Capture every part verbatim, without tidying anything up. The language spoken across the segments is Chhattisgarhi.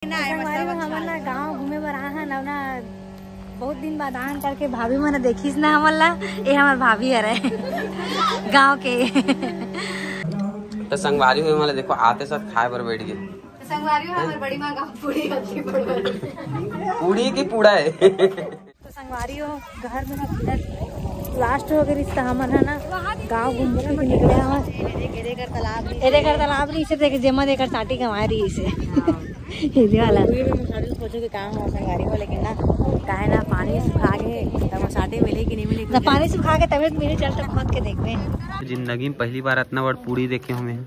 संगवारी हो, हमन ना गाँव घूमे बर आए हन, अउ ना बहुत दिन बाद आन करके भाभी मन देखिस ना हमन ला। ए हमर भाभी हरे गाँव के। तो संगवारी हो, हमन ला देखो आते साथ खाए बर बैठ गए। संगवारी हो, हमर बड़ी माँ गाँव पूड़ी होती, पूड़ी की पूड़ा है। तो संगवारी हो, घर में ना लास्ट हो गई रिश्ता, हमन है ना गाँव घूम के निकले हवन। एदे कर तालाब रही, इसे देख, जेमा देख कर साटी कमाए रही इसे। ये वाला। पूरी में मसाले सोचो कि कहाँ हो संगवारी हो, लेकिन ना, काहे ना पानी सुखा के तब साटी मिले कि नहीं मिले, तो पानी सुखा के तबे मिले, चल तो खोद के देखबे। जिंदगी में पहली बार इतना बड़ पूड़ी देखे हमें।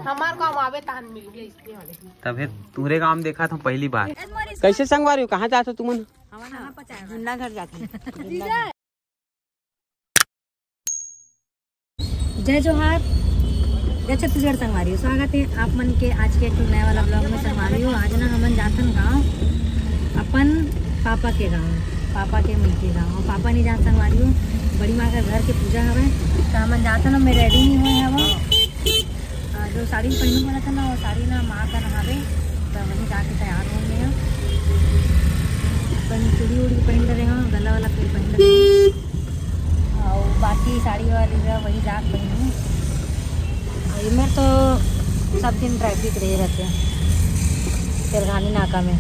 हमार गाँव आवे तान मिल गया इसके वाले। तबे तुहरे गाँव में देखा था पहली बार। कैसे संगवारी हो, कहाँ जात हो तुमन? जुन्ना घर जाते। जय जोहार, जय छत्तीसगढ़ संगवारी हो, स्वागत है आप मन के आज के एक ठो नया वाला ब्लॉग में। संगवारी हो, आज ना हमन जाथन गाँव, अपन पापा के गाँव, पापा के मई के गाँव। पापा नहीं जात संगवारी हो, बड़ी माँ का घर के पूजा हवे, तो हमन जाथन। मैं रेडी नहीं हुए हवं। आ, जो साड़ी पहनू बोला था ना, वो साड़ी ना माँ का नहावे, तो वहीं जाके तैयार हो गए हैं। अपन चूड़ी उड़ी पहन रहे हो, गला वाला फिर पहन रहे हो, और बाकी साड़ी वाली जो है, वही जाके पहनू। और ये मेरे तो सब दिन ट्रैफिक रहे रहते हैं तेलघानी नाका में।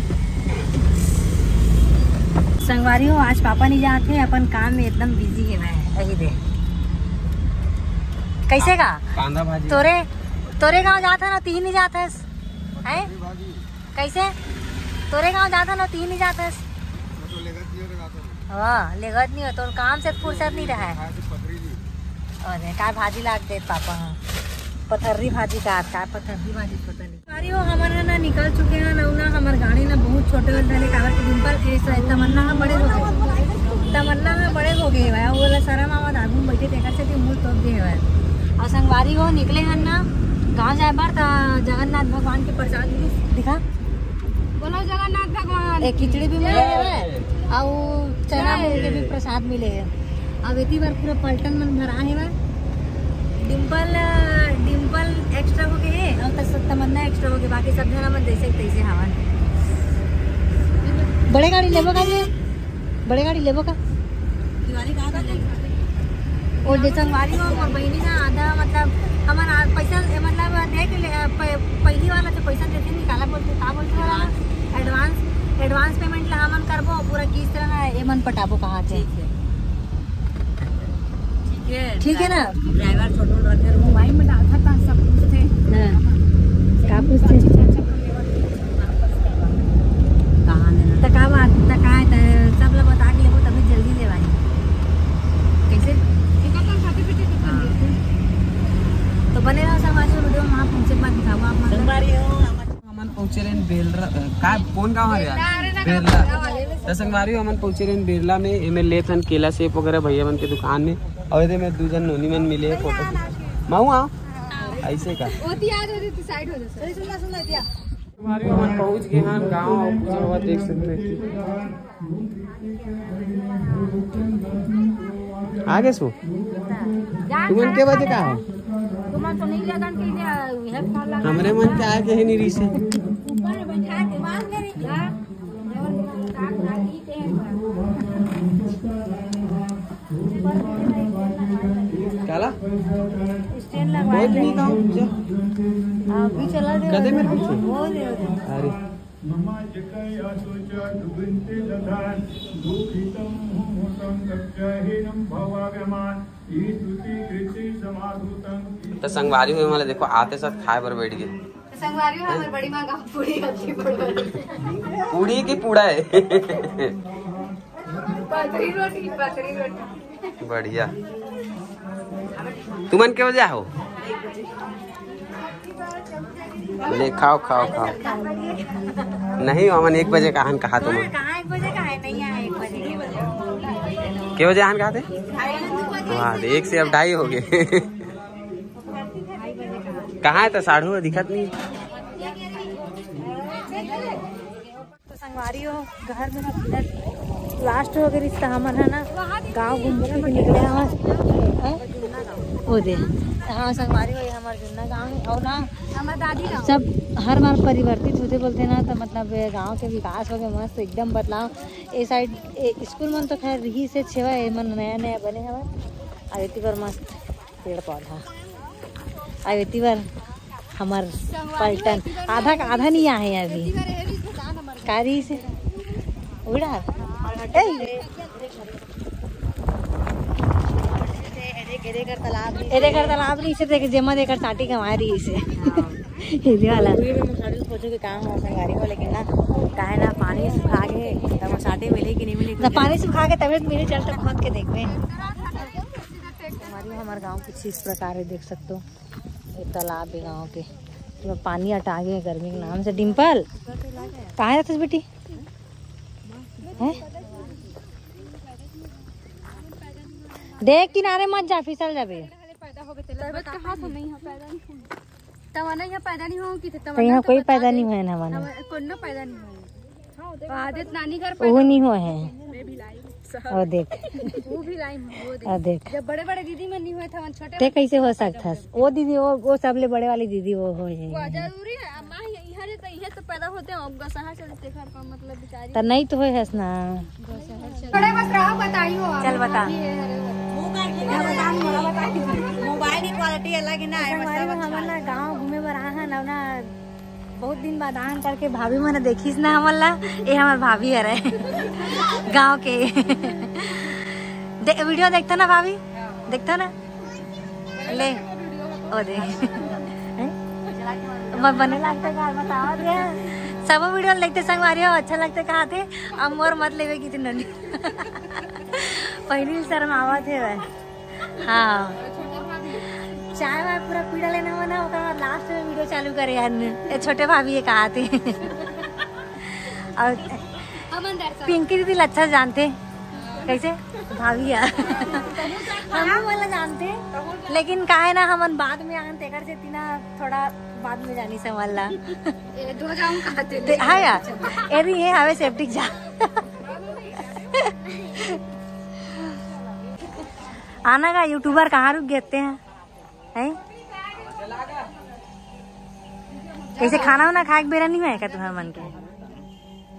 संगवारी हो, आज पापा नहीं जाते, अपन काम में एकदम बिजी है। मैं यही दे कैसे का? कांदा भाजी। तोरे, तोरे गाँव जात है ना, तीन ही जात है। हैं? कैसे? तोरे गाँव जात है ना, तीन ही जात है। हाँ, लेगत नहीं हो, तोर काम से फुर्सत नहीं रहा है। अरे, का भाजी लाग दे पापा, हाँ। पथर्री भाजी का, का पथर्री भाजी पता नहीं। अरे, वो हमन है ना, निकल चुके हैं ना, ना, हमर गाड़ी ना बहुत छोटे वाले रहने, काबर के डिम्पल, ए, स-, तमन्ना ह बड़े हो गए, तमन्ना ह बड़े हो गए भाई, वो वाला शर्म आवत आगू में बैठे, तेकर से भी मुंह तोप दे भाई। और संगवारी हो, निकले हन ना गाँव जाए बर, त जगन्नाथ भगवान के प्रसाद भी दिखा। बोलो जगन्नाथ भगवान एक खिचड़ी भी मिले हवे, और चना मूंग के भी प्रसाद मिले है। अब इतनी बार पूरा पलटन मन भरा है बा। डिम्पल, डिम्पल एक्स्ट्रा हो गए है, और तस-, तमन्ना एक्स्ट्रा हो गए, बाकी सब जना मन जैसे के तैसे हवन। बड़े गाड़ी लेबो का ये? बड़े गाड़ी लेबो का? दिवाली का आता है। और जैसे संगवारी हो, और बहिनी ना आधा, मतलब, हमन आ-, पैसा, ए, मतलब, दे के ले, प-, पहली वाला तो पैसा देते निकाला बोलते, का बोलते वाला? एडवांस, एडवांस पेमेंट ला हमन करबो, पूरा किस्त ला ना, ए मन पटाबो कहा के। ठीक है। ठीक है। ठीक है ना? ड्राइवर छोटू रखे, मोबाइल में डालता था, सब पूछते। हाँ। का पूछते? चाचा, चाचा, कहाँ लेना? त का बात, त का है, त सब लोग बता के लेबो, तभी जल्दी लेवाई। कैसे? एक अपन सर्टिफिकेट अपन हाँ। देते। तो बने रहो संगवारी हो, वीडियो में वहाँ पहुँचे के बाद दिखाऊंगा आप मन। संगवारी हो, हमन पहुँचे रहेन बेलरा, अ, का, कौन गाँव है यार? बेलरा। त संगवारी हो, हमन पहुँचे रहेन बेलरा में, एमे लेत हन केला सेब वगैरह भैया मन के दुकान में। और एदे में दू जन नोनी मन मिले फोटो। माऊ आ? ऐसे का? ओती आ जाओ, ओती साइड हो जाओ। अरे सुन ना, सुन ना, दिया। हमारे हमन पहुंच गए हैं गांव और पूजा हुआ देख सकते हैं कि आगे सो। तुमन के बजे का हो? तुमन तो नहीं लगन के ये, ये फोन लगा। हमरे मन के आए के है नहीं रीसे। ऊपर में बैठा के बांध ले रही है। काला? स्टैंड लगवा बहुत दे। नहीं काम पूछा। अभी चला दे। कदे मेरे पीछे? वो दे दे। अरे। तो संगवारी हुए वाले देखो आते साथ खाए पर बैठ गए। संगवारी हो, हमर बड़ी माँ का पूड़ी अच्छी पड़वा। पूड़ी की पूड़ा है? पथरी रोटी, पथरी रोटी। बढ़िया। तुमन के बजे हो? ले खाओ, खाओ, खाओ। नहीं, हमन एक बजे का हन कहा तुमन। कहाँ एक बजे का है? नहीं आया एक बजे के बजे। के बजे हन कहा थे? वाह, एक से अब ढाई हो गए। कहाँ है तो साढ़ू है, दिखत नहीं। तो संगवारी हो, घर में ना लास्ट हो गई रिश्ता हमन है ना, गाँव घूम के निकले हवन। हैं? ओ दे, हाँ संगवारी हो, ये हमर जुन्ना गाँव हे। और ना हमर दादी गाँव। सब हर बार परिवर्तित होथे बोलथे ना, तो मतलब ये गाँव के विकास हो गए मस्त एकदम बदलाव। ए साइड स्कूल मन तो खैर रहिस हे छेवा, ये मन नया नया बने हवय। अब एती बर मस्त पेड़ पौधा, अब एती बर हमर पलटन आधा आधा नहीं आहे अभी। का रहिस हे? उड़ा। ए! एदे कर तालाब रहिस हे, देख, जेमा देकर साटी कमाए रहिस हे। एदे वाला। पूरी में मसाले सोचे के काम हो संगवारी हो, लेकिन ना, काहे ना पानी सुखा के, तब मसाले मिले कि नहीं मिले, ना पानी सुखा के तबे तो मिले, चल तो खोद के देखबे। संगवारी हो, हमर गाँव कुछ इस प्रकार हे, देख सकते हो, ये तालाब हे गाँव के, तो पानी अटा गए गर्मी के नाम से। डिम्पल, कहाँ जाते बेटी? हैं? देख किनारे मत जा, फिसल जाबे। तबीयत कहाँ से नहीं हो, पैदा नहीं हो। तब ना यहाँ पैदा नहीं हो कि तब तो यहाँ ना कोई बता पैदा दे। नहीं होय ना माने। हम कोनो पैदा नहीं हो। आदित नानी घर वो पैदा नहीं हो है। मैं भी लाई। वो देख। वो भी लाई, वो देख। और देख। जब बड़े बड़े दीदी मन नहीं हुए थे, छोटे ते कैसे हो सकता है? वो दीदी, वो, वो सबले बड़े वाली दीदी वो हो है। वो जरूरी है। अब माँ यहाँ रे तो यहाँ तो पैदा होते हैं, अब गसहा चलते घर का मतलब बेचारी। तो नहीं तो होय हस ना। बड़े बस रहो, बताइयो आप। चल बता। मोबाइल की क्वालिटी अलग है ना, संगवारी हो, हमन ना गाँव घूमे बर आए हन ना, बहुत दिन बाद आन करके भाभी मन देखिस ना हमन ला। ये हमर भाभी हरे गाँव के। दे, वीडियो देखता ना भाभी, देखता ना। ले, ओ दे। हैं? मैं बने लागते का बतावा दे। सब वीडियो देखते संगवारी हो, अच्छा लगते कहा थे। अब मोर मत लेवे की थी ननी। पहली शर्म आवा थे वह। हाँ। चाय वाय पूरा पी डाले ना, ना, ओकर बाद लास्ट में वीडियो चालू करे यार ने। ये छोटे भाभी ये कहा थे। और पिंकी दीदी ला अच्छा जानते, कैसे भाभी है। हम वाला जानते, लेकिन काहे ना हमन बाद में आन तेकर से तीना थोड़ा बाद में जानी संभाल ला। ए, दो जाऊं कहा थे। ते, हाँ यार, एरी है हवे सेप्टिक जा। आना का यूट्यूबर कहाँ रुक गए हैं, हैं? कैसे खाना वाना खाए के बेरा नहीं है क्या तुम्हारे मन के?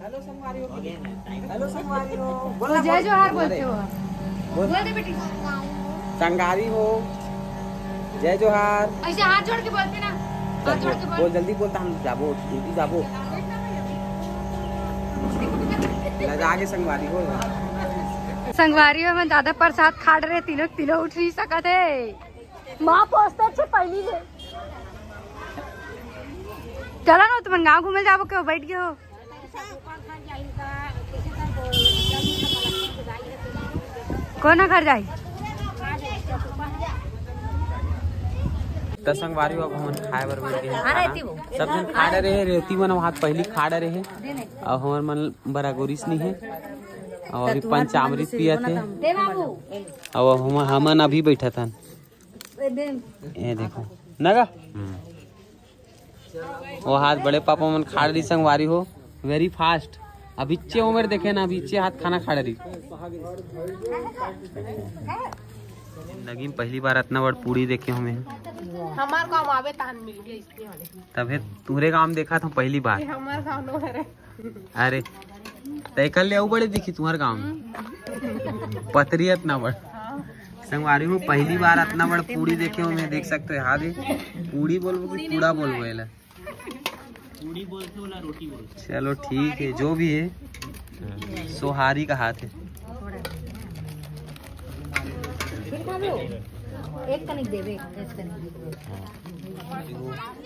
हेलो संगवारी हो। हेलो संगवारी हो। बोल ना, जय जोहार बोलते हो। बोल। बोल दे बेटी। संगवारी हो। जय जोहार। ऐसे हाथ जोड़ के बोलते ना। हाथ जोड़ के बोल। बोल, जल्दी बोल, तो हम जाबो, जल्दी जाबो। लजा के संगवारी हो। संगवारी हो, मैं दादा प्रसाद खाड़ रहे, तीनों, तीनों उठ नहीं सकत हे। माँ पहुँचते अच्छे पहली ले। चला ना, तुमन गाँव घूमे जाबो, क्यों बैठ गए हो? कोन घर जाई? त संगवारी हो, अब हमन खाए बर बैठ गए हैं खाना। सब झन खा रहे, रेवती मन वहाँ पहली खा रहे हैं, अब हमर मन बरागोरिस नहीं है, और अभी पंचामृत पिया थे, अब हम, हमन अभी बैठा था। ये देखो नगा, वो हाथ बड़े पापा मन खाड़ रही संगवारी हो, वेरी फास्ट। अब इच्चे उम्र देखे ना, अब इच्चे हाथ खाना खाड़ रही। जिंदगी में पहली बार इतना बड़ पूड़ी देखे हूँ मैं। हमार काम आवे तहन मिल गया इसके वाले। तबे तुहरे काम देखा था पहली बार। ये हमार काम नो है रे। अरे, तय कर ले, आऊ बड़े दिखी तुम्हारे गाँव में। पतरी इतना बड़। संगवारी हो, पहली बार इतना बड़ पूड़ी देखे हो, मैं देख सकते हो। हाँ दे, पूड़ी बोलबो कि पूड़ा बोलबो एला? पूड़ी बोलते हो ना, रोटी बोलते हो? चलो ठीक है, जो भी है, सोहारी का हाथ है। एक कनिक देवे, एक कनिक।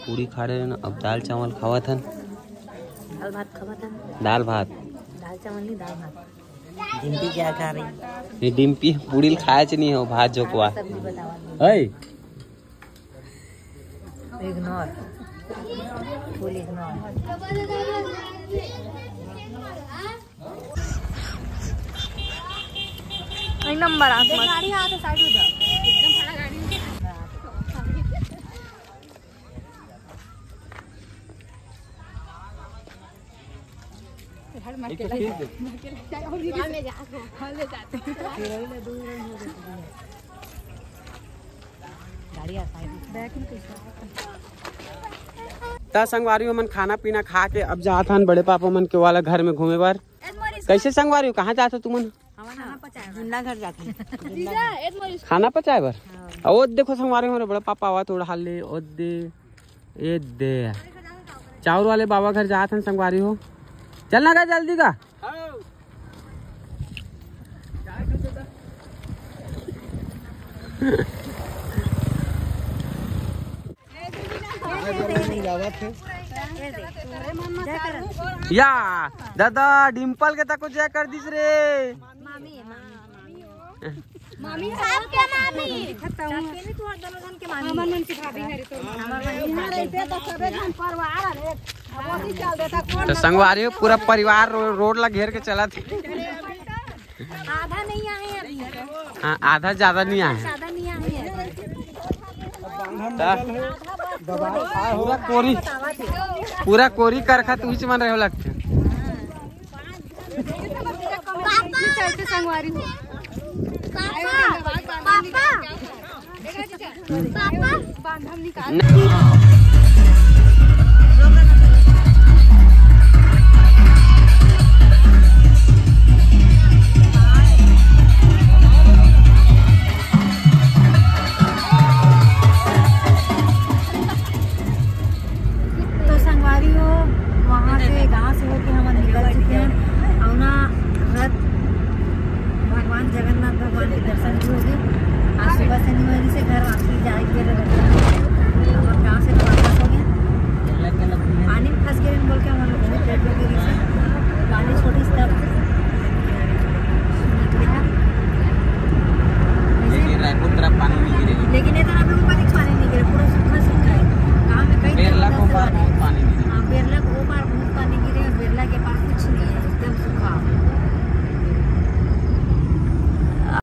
पूड़ी खा रहे हैं ना, अब दाल चावल खावत हन। दाल भात खावत हन। दाल भात। दाल चावल नहीं, दाल भात। डिम्पी क्या खा रही? ये डिम्पी पूड़ी खाए च नहीं हो, भात जोकवा। सब्जी बतावा। है? Ignore, full ignore। एक नंबर आसमान। गाड़ी आते साइड हो जाओ। एकदम खड़ा गाड़ी। त संगवारी हो, हमन खाना पीना खा के अब जात हन बड़े पापा मन के वाला घर में घूमे बर। कैसे संगवारी हो, कहाँ जात हो तुमन? जुन्ना घर जाते हैं। खाना पचाए बर। आ, ओ देखो संगवारी हो, हमर बड़ा पापा आवा थोड़ा हाल ले, ओ दे, ए दे। चाउर वाले बाबा घर जात हन संगवारी हो। चल ना गा जल्दी का। या दादा, डिम्पल के तको जय कर दिस रे। मामी, सबके मामी। हमन मन के भाभी हरे तो। यहाँ रहते तो सबे जन परिवार हरे। अब वही चल देता कौन तो संगवारी हो, पूरा परिवार रो, रोड ला घेर के चलत हे। आधा नहीं आए अभी। हाँ, आधा ज्यादा नहीं आए। ज्यादा नहीं आए हैं। पूरा कोरी, पूरा कोरी करखा तुही मन रहे लगथे। चलते संगवारी हो। पापा, पापा, पापा, बांधम निकाल।